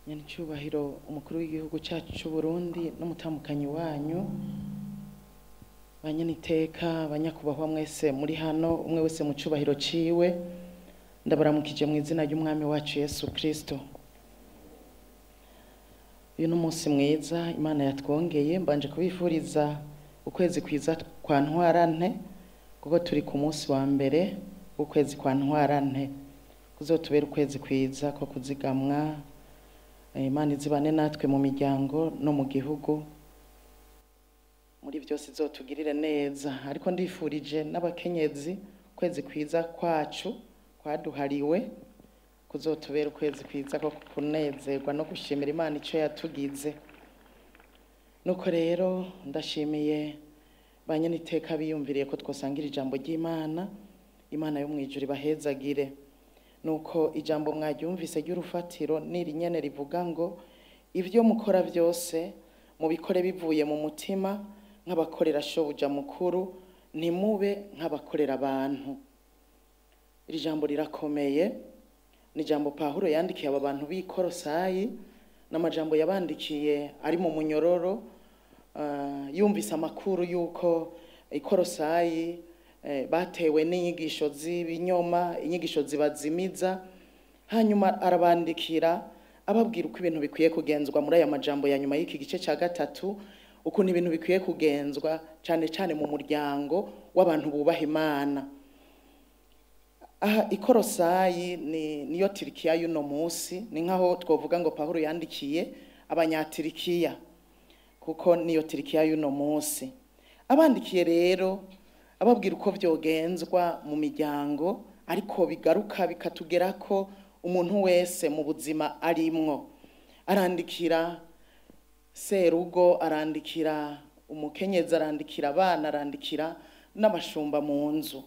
Nyacyubahiro umukuru w'igihugu cyacu cy'u Burundi n'umutamukanyi wanyu, banyaniteka, banyakubahwa mwese muri hano, umwe wese mu cyubahiro ciwe, ndabaramukije mu izina ry'umwami wacu Yesu Kristo. Uyu ni umunsi mwiza Imana yatwongeye. Mbanje kubifuriza ukwezi kwiza kwa Ntwarante, kuko turi ku munsi wa mbere w'ukwezi kwa Ntwarante. Kuzotubera ukwezi kwiza ko kuzigamwa. Imana izibane natwe mu miryango no mu gihugu, muri byose izotugirire neza. Ariko ndifurije n'abakenyezi ukwezi kwiza kwacu kwaduhariwe, kuzotubera ukwezi kwiza ko kunezerwa no gushimira Imana icyo yatugize. Nuko rero ndashimiye banyeniteka biyumviriye ko twosangira ijambo ry'Imana. Imana yo mu ijuru ibahezagire. Nuko ijambo mwaryumvise ry'urufatiro niri nyene rivuga ngo ibyo mukora byose mubikore bivuye mu mutima nk'abakorera shobuja mukuru, ntimube nk'abakorera abantu. Iri jambo rirakomeye, ni ijambo Pawulo yandikiye aba bantu b'i Kolosayi, n'amajambo yabandikiye ari mu munyororo. Yumvise amakuru y'uko i Kolosayi batewe n'inyigisho z'ibinyoma, inyigisho zibazimiza. Hanyuma arabandikira ababwira uko ibintu bikwiye kugenzwa muri aya majambo ya nyuma y'iki gice cya gatatu, ukuntu ibintu bikwiye kugenzwa cyane cyane mu muryango w'abantu bubaha Imana. Aha i Kolosayi ni niyo Tirikiya y'uno munsi, ni nkaho twovuga ngo Pawulo yandikiye abanyatirikiya, kuko niyo Tirikiya y'uno munsi. Abandikiye rero ababwira uko vyogenzwa mu miryango, ariko bigaruka bikatugerako umuntu wese mu buzima arimwo. Arandikira serugo, arandikira umukenyezi, arandikira abana, arandikira n'abashumba mu nzu.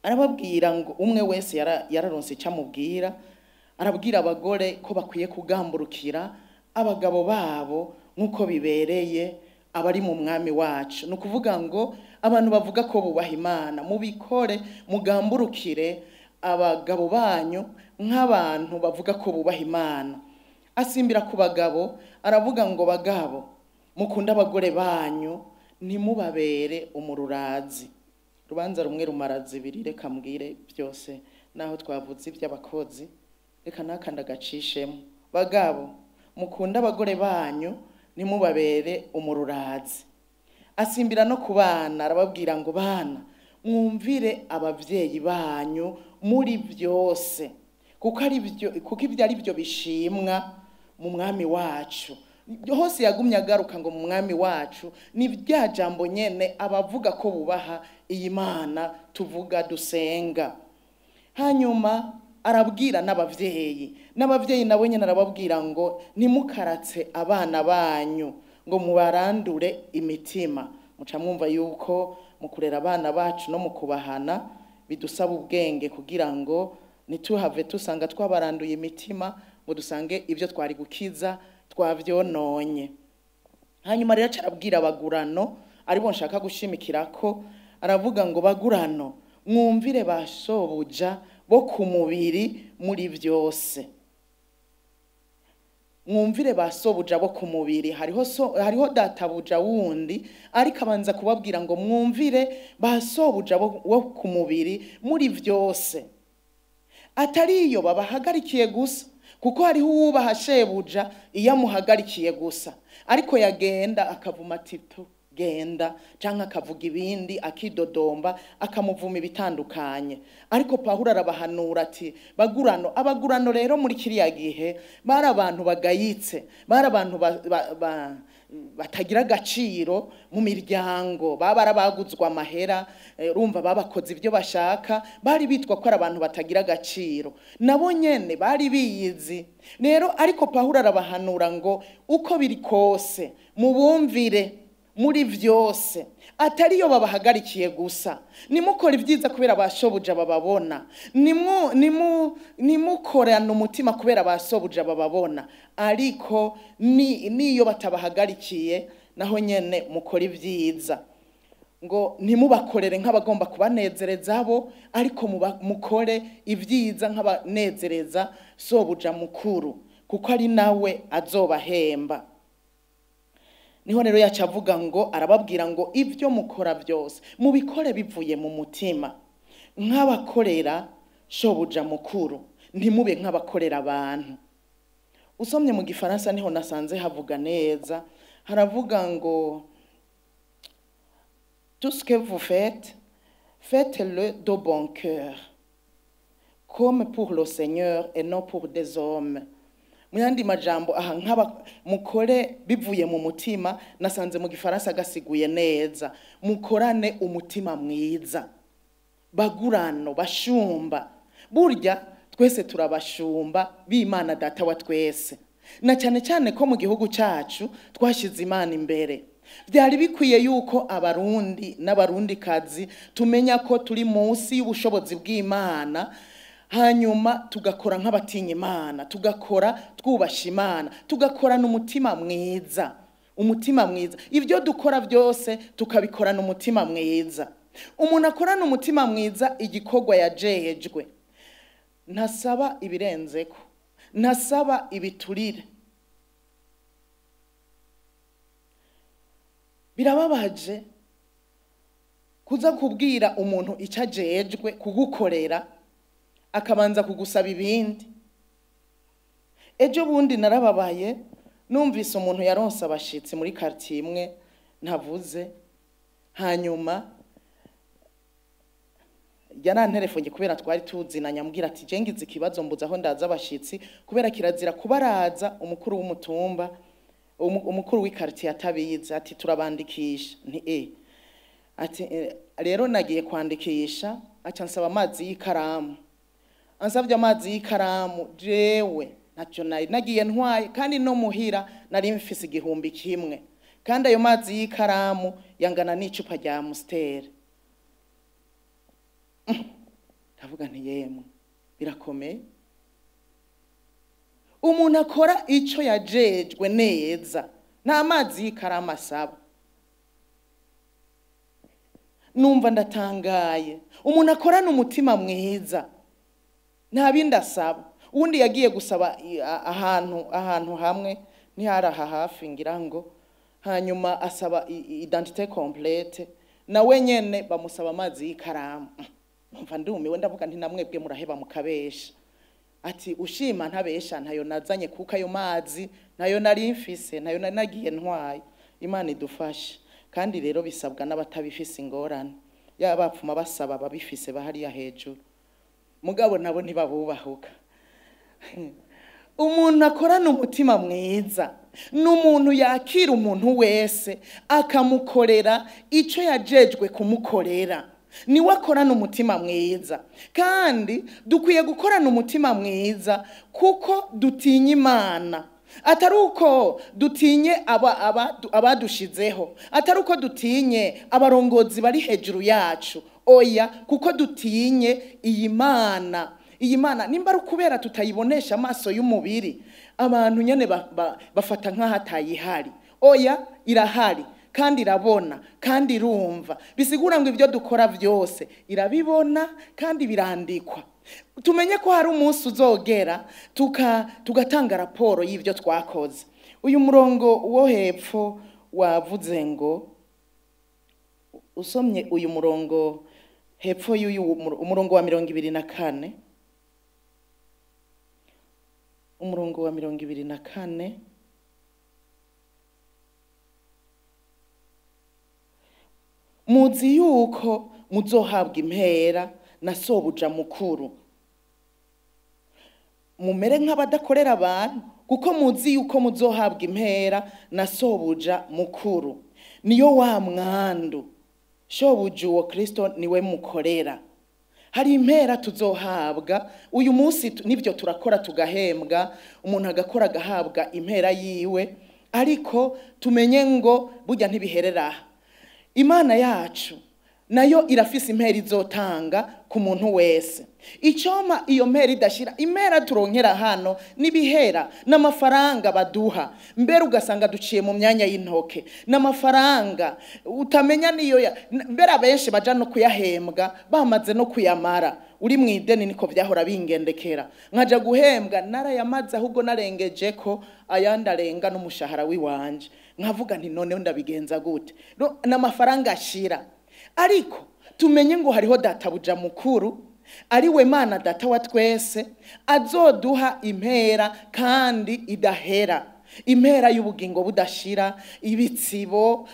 Arababwira ngo umwe wese yararonse icyo amubwira. Arabwira abagore ko bakwiye kugamburukira abagabo babo nk'uko bibereye abari mu mwami wacu. Ni ukuvuga ngo abantu bavuga ko bubaha Imana, mubikore, mugamburukire abagabo banyu nk'abantu bavuga ko bubaha Imana. Asimbira ku bagabo, aravuga ngo bagabo mukunde abagore banyu, ntimubabere umururazi. Rubanza rumwe rumara zibiri, reka mbwire byose naho twavuze iby'abakozi, reka nakanda agacishemo. Bagabo mukunde abagore banyu, ntimubabere umururazi. Asimbira no ku bana, arababwira ngo bana mwumvire abavyeyi banyu muri byose, kuko ari byo, kuko ibyo ari byo bishimwa mu mwami wacu. Hose yagumye agaruka ngo mu mwami wacu, ni bya jambo nyene abavuga ko bubaha iyi Mana tuvuga dusenga. Hanyuma arabwira n'abavyeyi, n'abavyeyi nabo nyene arababwira ngo ntimukaratse abana banyu ngo mubarandure imitima. Muca mwumva yuko mu kurera abana bacu no mu kubahana bidusaba ubwenge, kugira ngo ntituhave tusanga twabaranduye imitima, ngo dusange ibyo twari gukiza twavyononye. Hanyuma rero arabwira abagurano, aribo nshaka gushimikira ko, aravuga ngo bagurano mwumvire ba shobuja bo ku mubiri muri byose. Mwumvire ba sobuja bo ku mubiri. Hariho databuja wundi, ariko abanza kubabwira ngo mwumvire ba sobuja bo ku mubiri muri byose, atari iyo babahagarikiye gusa, kuko hariho uwubaha shebuja iyo amuhagarikiye gusa, ariko yagenda akavuma tito genda, canke akavuga ibindi, akidodomba, akamuvuma ibitandukanye. Ariko Pawulo arabahanura ati bagurano. Abagurano rero muri kiriya gihe bari abantu bagayitse, bari abantu batagira agaciro mu miryango, baba barabaguzwa amahera, urumva babakoze ibyo bashaka, bari bitwa ko ari abantu batagira agaciro, nabo nyene bari biyizi. Rero ariko Pawulo arabahanura ngo uko biri kose mubumvire muri vyose, atari yo babahagarikiye gusa. Nimukora ibyiza kubera bashobuja bababona, nimukorana umutima kubera basobuja bababona, ariko niyo batabahagarikiye naho nyene mukora ibyiza. Ngo ntimubakorere nk'abagomba kubanezereza bo, ariko mukore ibyiza nk'abanezereza sobuja mukuru. kuko ari nawe azobahemba. Niho rero yaca avuga ngo arababwira ngo ibyo mukora byose mubikore bivuye mu mutima, nk'abakorera shobuja mukuru, ntimube nk'abakorera abantu. Usomye mu Gifaransa niho nasanze havuga neza, haravuga ngo tout ce que vous faites, faites-le de bon cœur, comme pour le Seigneur et non pour des hommes. Mu yandi majambo aha nk'aba mukore bivuye mu mutima, nasanze mu Gifaransa gasiguye neza, mukorane umutima mwiza, bagurano bashumba. Burya twese turabashumba b'Imana Data wa twese, na cyane cyane ko mu gihugu cyacu twashize Imana imbere. Byari bikwiye yuko Abarundi n'Abarundikazi tumenya ko turi munsi y'ubushobozi bw'Imana, hanyuma tugakora nk'abatinya Imana, tugakora twubasha Imana, tugakorana umutima mwiza, umutima mwiza. Ibyo dukora byose tukabikorana umutima mwiza. Umuntu akorana umutima mwiza igikorwa yajejwe, ntasaba ibirenzeko, ntasaba ibiturire. Birababaje kuza kubwira umuntu icyo ajejwe kugukorera akabanza kugusaba ibindi. Ejo bundi narababaye numvise umuntu yaronse abashitsi muri quartier imwe ntavuze, hanyuma yaranterefonye kubera twari tuzinanye, ambwira ati je ngize ikibazo mbuza aho ndaza abashitsi, kubera kirazira kubaraza umukuru w'umutumba, umukuru w'ikartier atabizi, ati turabandikisha. Nti ati rero nagiye kwandikisha, aca nsaba amazi y'ikaramu. Ansabye amazi y'ikaramu, jewe ntacyo nari nagiye ntwaye, kandi no muhira nari mfise 1000, kandi ayo mazi y'ikaramu yangana n'icupa rya Amstel. Ndavuga nti yemwe birakomeye. Umuntu akora icyo yajejwe neza, nta mazi y'ikaramu asaba. Numva ndatangaye. Umuntu akorana umutima mwiza nta bindi asaba. Uwundi yagiye gusaba ahantu hamwe, ntihari aha hafi ngira ngo, hanyuma asaba identité complète, nawe nyene bamusaba amazi y'ikaramu. Numva ndumiwe, ndavuga nti namwebwe muraheba mukabesha. Ati ushima ntabesha, ntayo nazanye kuko ayo mazi ntayo nari mfise, ntayo nari nagiye ntwaye. Imana idufashe. Kandi rero bisabwa n'abatabifise ingorane, yaba bapfuma basaba ababifise bahariya hejuru, mugabo nabo ntibabubahuka. Umuntu akorana umutima mwiza n'umuntu yakira umuntu wese akamukorera icyo yajejwe kumukorera, niwe akorana umutima mwiza. Kandi dukwiye gukorana umutima mwiza kuko dutinya Imana, atari uko dutinye abadushizeho, atari uko dutinye abarongozi bari hejuru yacu, oya, kuko dutinye iyi Mana. Iyi Mana nimba ari ukubera tutayibonesha amaso y'umubiri, abantu nyene bafata nk'ahatayihari. Oya, irahari kandi irabona kandi irumva. Bisigura ngo ibyo dukora byose irabibona kandi birandikwa. Tumenye ko hari umunsi uzogera tugatanga raporo y'ibyo twakoze. Uyu murongo wo hepfo wavuze ngo, usomye uyu murongo hepfo y'uyu umurongo wa 24, umurongo wa 24, muzi yuko muzohabwa impera na sobuja mukuru, mumere nk'abadakorera abantu, kuko muzi yuko muzohabwa impera na sobuja mukuru. Niyo wa mwandu shobuja uwo Kristo niwe mukorera. Hari impera tuzohabwa uyu munsi, nibyo turakora tugahembwa, umuntu agakora agahabwa impera yiwe, ariko tumenye ngo burya ntibiherera. Imana yacu nayo irafise impera izotanga ku muntu wese. Icoma iyo mpera idashira, impera turonkera hano nibihera n'amafaranga baduha, mbere ugasanga duciye mu myanya y'intoke n'amafaranga utamenya niyo mbere abenshi baja no kuyahembwa bamaze no kuyamara. Uri mu ideni niko vyahora bingendekera, nkaja guhembwa narayamaze, ahubwo narengeje ko ayandi arenga n'umushahara wiwanje, nkavuga nti noneho ndabigenza gute? N'amafaranga ashira. Ariko tumenye ngo hariho databuja mukuru, ari we Mana Data wa twese, azoduha impera kandi idahera, impera y'ubugingo budashira, ibitsibo.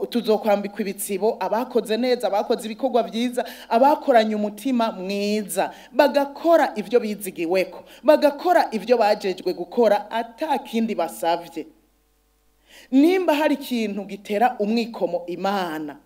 Tuzokwambikwa ibitsibo, abakoze neza, abakoze ibikorwa byiza, abakoranye umutima mwiza, bagakora ibyo bizigiweko, bagakora ibyo bajejwe gukora atakindi basavye. Nimba hari ikintu gitera umwikomo Imana,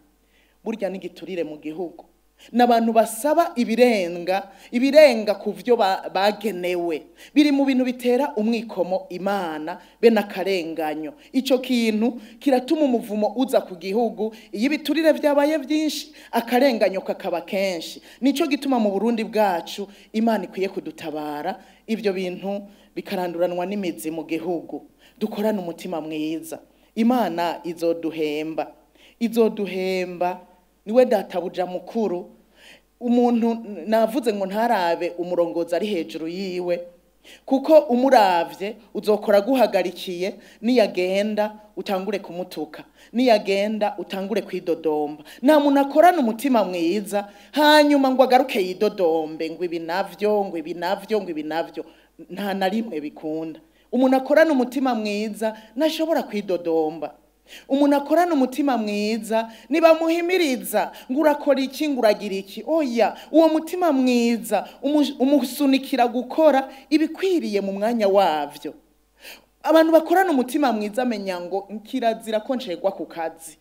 burya n'igiturire mu gihugu, n'abantu basaba ibirenga ku byo bagenewe, biri mu bintu bitera umwikomo Imana, be n'akarenganyo. Ico kintu kiratuma umuvumo uza ku gihugu. Iyo ibiturire vyabaye byinshi, akarenganyo kakaba kenshi. Nico gituma mu Burundi bwacu Imana ikwiye kudutabara, ivyo bintu bikaranduranwa n'imizi mu gihugu. Dukorane umutima mwiza, Imana izoduhemba, izoduhemba. Niwe databuja mukuru. Umuntu navuze ngo ntarabe umurongozi ari hejuru yiwe, kuko umuravye uzokora guhagarikiye, niyagenda utangure kumutuka, niyagenda utangure kwidodomba. Nta muntu akorana umutima mwiza hanyuma ngo agaruke yidodombe ngo ibi navyo, ngo ibi navyo, ngo ibi navyo. Nta na rimwe bikunda. Umuntu akorana umutima mwiza ntashobora kwidodomba. Umuntu akorana umutima mwiza nibamuhimiriza ngo urakora iki, ngo uragira iki, oya, uwo mutima mwiza umusunikira gukora ibikwiriye mu mwanya wavyo. Abantu bakorana umutima mwiza amenya ngo kirazira ko ncegwa ku kazi,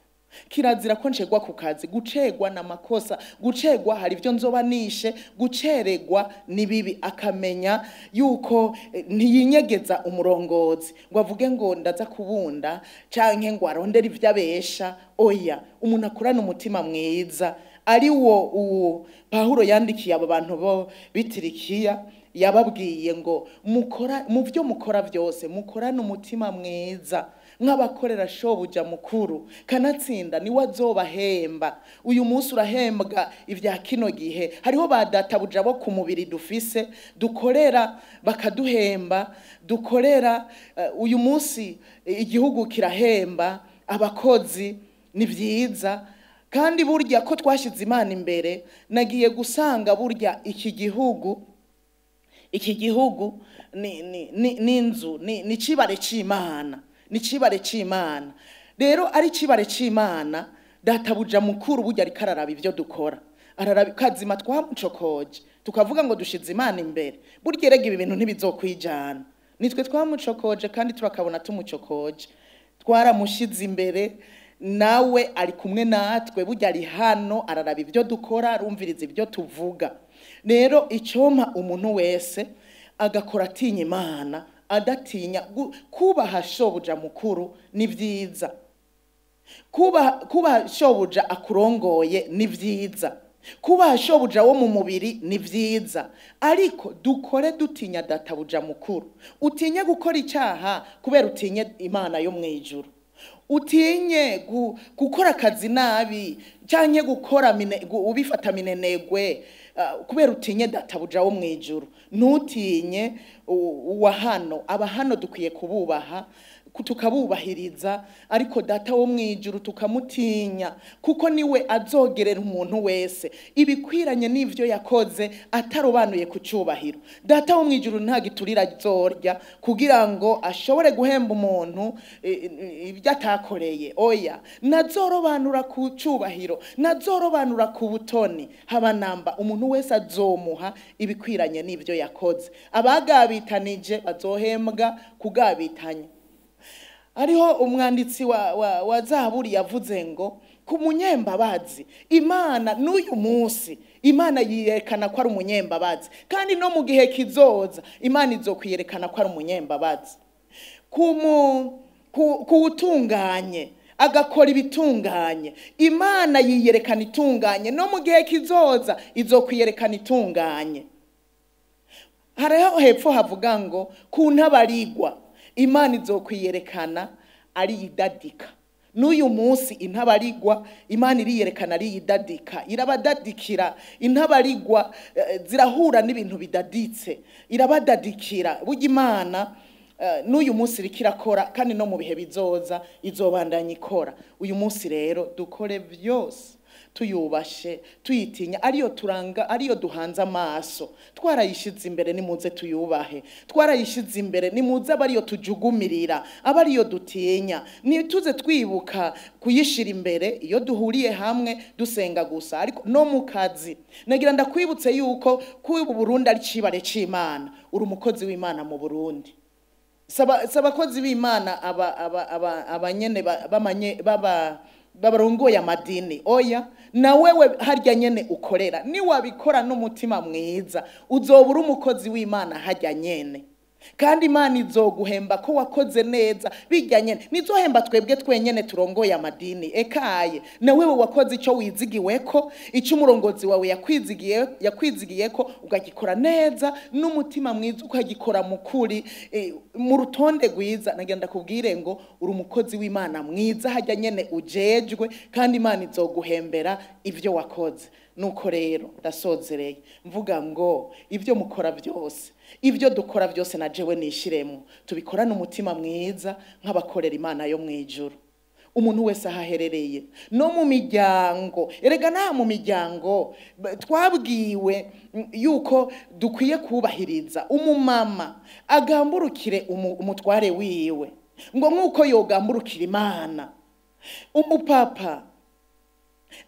kirazira ko ncegwa ku kazi. Gucegwa na makosa, gucegwa hari ibyo nzoba nishe, guceregwa ni bibi. Akamenya yuko ntiyinyegeza umurongozi ngo avuge ngo ndaza kubunda canke ngo arondere ivyo abesha. Oya, umuntu akorana umutima mwiza ari wo uwo Pawulo yandikiye abo bantu bo bitirikiya, yababwiye ngo mukora mu byo mukora byose mukorane umutima mwiza nk'abakorera shobuja mukuru, kanatsinda niwe azobahemba. Uyu munsi urahembwa ivya kino gihe. Hariho ba databuja bo ku mubiri dufise dukorera bakaduhemba, dukorera uyu munsi igihugu kirahemba abakozi, ni vyiza. Kandi burya ko twashize Imana imbere, nagiye gusanga burya iki gihugu, iki gihugu ni inzu, ni cibare c'Imana, ni cibare c'Imana. Rero ari cibare c'Imana, databuja mukuru burya ariko araraba ivyo dukora, araraba kazima twamucokoje tukavuga ngo dushize Imana imbere. Burya erega ibi bintu ntibizokwijana, nitwe twamucokoje kandi turakabona tumucokoje, twaramushize imbere, nawe ari kumwe natwe. Burya ari hano araraba ivyo dukora, arumviriza ivyo tuvuga. Rero icompa umuntu wese agakora atinya Imana, adatinya kubaha shobuja mukuru ni vyiza, kubaha shobuja akurongoye ni vyiza, kubaha shobuja wo mu mubiri ni vyiza, ariko dukore dutinya databuja mukuru. Utinye gukora icyaha kubera utinye Imana yo mwijuru, utinye gukora akazi nabi canke gukora ubifata minenegwe kubera utinye databuja wo mwijuru. Ntutinye uwa hano. Aba hano dukwiye kububaha, tukabubahiriza, ariko data wo mwijuru tukamutinya, kuko niwe azogerera umuntu wese ibikwiranye n'ivyo yakoze atarobanuye ku cubahiro. Data wo mwijuru nta giturira azorya kugira ngo ashobore guhemba umuntu ibyo atakoreye. Oya, nazorobanura ku cubahiro, nazorobanura ku butoni, habanamba umuntu wese azomuha ibikwiranye n'ivyo yakoze. Abagabitanije bazohembwa kugabitanya. Hariho umwanditsi wa Zaburi yavuze ngo ku munyembabazi, Imana n'uyu munsi Imana yiyerekana ko ari umunyembabazi, kandi no mu gihe kizoza Imana izokwiyerekana ko ari umunyembabazi. Kuwutunganye agakora ibitunganye, Imana yiyerekana itunganye, no mu gihe kizoza izokwiyerekana itunganye. Hariho hepfo havuga ngo ku ntabarigwa Imana izokwiyerekana ari idadika. N'uyu munsi intabarigwa Imana iriyerekana ariyidadika, irabadadikira. Intabarigwa zirahura n'ibintu bidaditse, irabadadikira. Burya Imana n'uyu munsi iriko irakora, kandi no mu bihe bizoza izobandanya ikora. Uyu munsi rero dukore byose tuyubashe, tuyitinya, ariyo turanga, ariyo duhanze amaso. Twarayishize imbere, nimuze tuyubahe. Twarayishize imbere, nimuze aba ariyo tujugumirira, aba ariyo dutinya. Ntituze twibuka kuyishira imbere iyo duhuriye hamwe dusenga gusa, ariko no mu kazi. Nagira ndakwibutse yuko kuba Burundi ari cibare c'Imana. Uri umukozi w'Imana mu Burundi. Saba abakozi b'Imana aba aba aba abanyene bamanye baba babarongoye amadini. Oya, na wewe harya nyene ukorera, ni wabikora n'umutima mwiza uzobura umukozi w'Imana harya nyene, kandi Imana izoguhemba ko wakoze neza bijya nyene. Nizohemba twebwe twenyene turongoye amadini, ekaye na wewe wakoze ico wizigiweko, ico umurongozi wawe yakwizigiyeko, ukagikora neza n'umutima mwiza, ukagikora mukuri, mu rutonde rwiza. Nagenda kubwire ngo uri umukozi w'Imana mwiza harya nyene ujejwe, kandi Imana izoguhembera ivyo wakoze. Nuko rero ndasozereye mvuga ngo ibyo mukora byose, ibyo dukora byose, na jewe nishiremo, tubikorane umutima mwiza nk'abakorera Imana yo mwijuru. Umuntu wese ahaherereye, no mu miryango, erega nta mu miryango twabwiwe yuko dukwiye kubahiriza. Umumama agamburukire umutware wiwe ngo nkuko yogamburukira Imana. Umupapa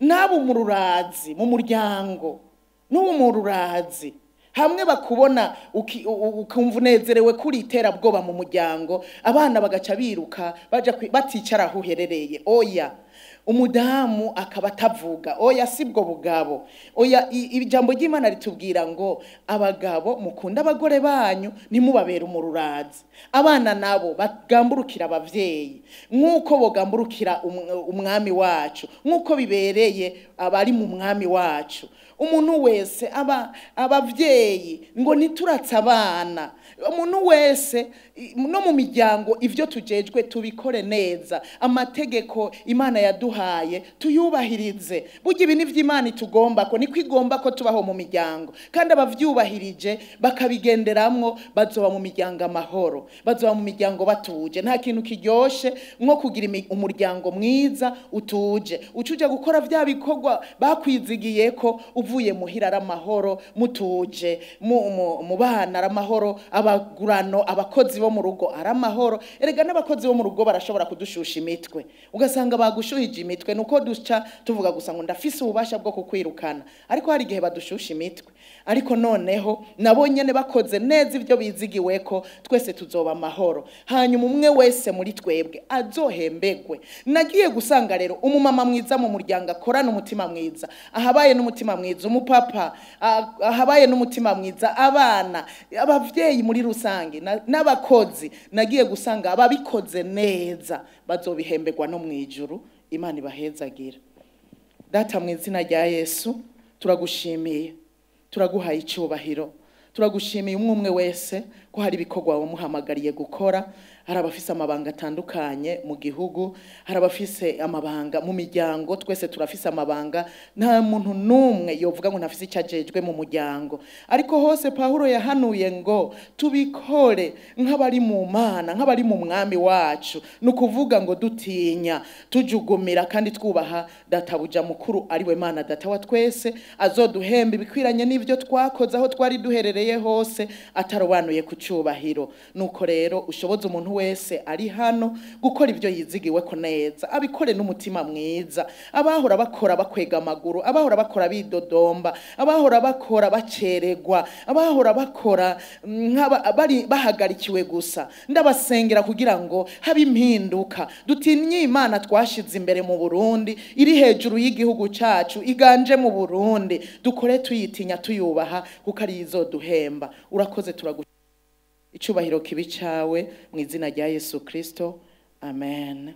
nabo mururazi mu muryango, n'uwo mururazi hamwe bakubona ukumva unezerewe kuri iterabwoba mu muryango, abana bagaca biruka baja baticara aho uherereye. Oya, umudamu akaba atavuga. Oya, sibwo bugabo. Oya, ijambo ry'Imana ritubwira ngo abagabo mukunda abagore banyu, ntimubabere umururazi. Abana nabo bagamburukira abavyeyi nkuko bogamburukira umwami wacu, nkuko bibereye abari mu mwami wacu. Umuntu wese abavyeyi ngo ntituratse abana. Umuntu wese no mu miryango ivyo tujejwe tubikore neza. Amategeko Imana yaduhaye tuyubahirize. Burya ibi nivyo Imana itugomba ko, niko igomba ko tubaho mu miryango, kandi abavyubahirije bakabigenderamwo bazoba mu miryango amahoro, bazoba mu miryango batuje. Nta kintu kiryoshe nko kugira umuryango mwiza utuje, ucuja gukora vya bikorwa bakwizigiyeko, uvuye muhira ari amahoro, mutuje, mu bana ari amahoro, abagurano, abakozi bo mu rugo ari amahoro. Erega n'abakozi bo mu rugo barashobora kudushusha imitwe, ugasanga bagushuhije imitwe, nuko duca tuvuga gusa ngo ndafise ububasha bwo kukwirukana, ariko hari igihe badushusha imitwe. Ariko noneho nabo nyene bakoze neza ivyo bizigiweko, twese tuzoba amahoro. Hanyuma umwe wese muri twebwe azohembegwe. Nagiye gusanga rero umumama mwiza mu muryango akorana umutima mwiza, ahabaye n'umutima mwiza, umupapa ahabaye n'umutima mwiza, abana, abavyeyi muri rusange n'abakozi, nagiye gusanga ababikoze neza bazobihembegwa no mwijuru. Imana ibahezagira. Data, mu izina rya Yesu turagushimiye, turaguhaye icyubahiro, turagushimiye umwe umwe wese ko hari ibikorwa wamuhamagariye gukora. Hari abafise amabanga atandukanye mu gihugu, hari abafise amabanga mu miryango, twese turafise amabanga. Nta muntu n'umwe yovuga ngo ntafise icyo ajejwe mu muryango. Ariko hose Pawulo yahanuye ngo tubikore nk'abari mu Mana, nk'abari mu mwami wacu. Ni ukuvuga ngo dutinya, tujugumira kandi twubaha databuja mukuru ariwe Mana data wa twese, azoduhemba ibikwiranye n'ivyo twakoze aho twari duherereye hose, atarobanuye ku cyubahiro. Nuko rero ushoboza umuntu wese ari hano gukora ibyo yizigiwe ko neza, abikore n'umutima mwiza. Abahora bakora bakwega amaguru, abahora bakora bidodomba, abahora bakora baceregwa, abahora bakora bari bahagarikiwe gusa, ndabasengera kugira ngo habe impinduka. Dutinye Imana twashize imbere mu Burundi, iri hejuru y'igihugu cacu, iganje mu Burundi. Dukore tuyitinya tuyubaha, kuko ari izoduhemba. Urakoze, turagu icyubahiro kibi cyawe mu izina rya Yesu Kristo, amen.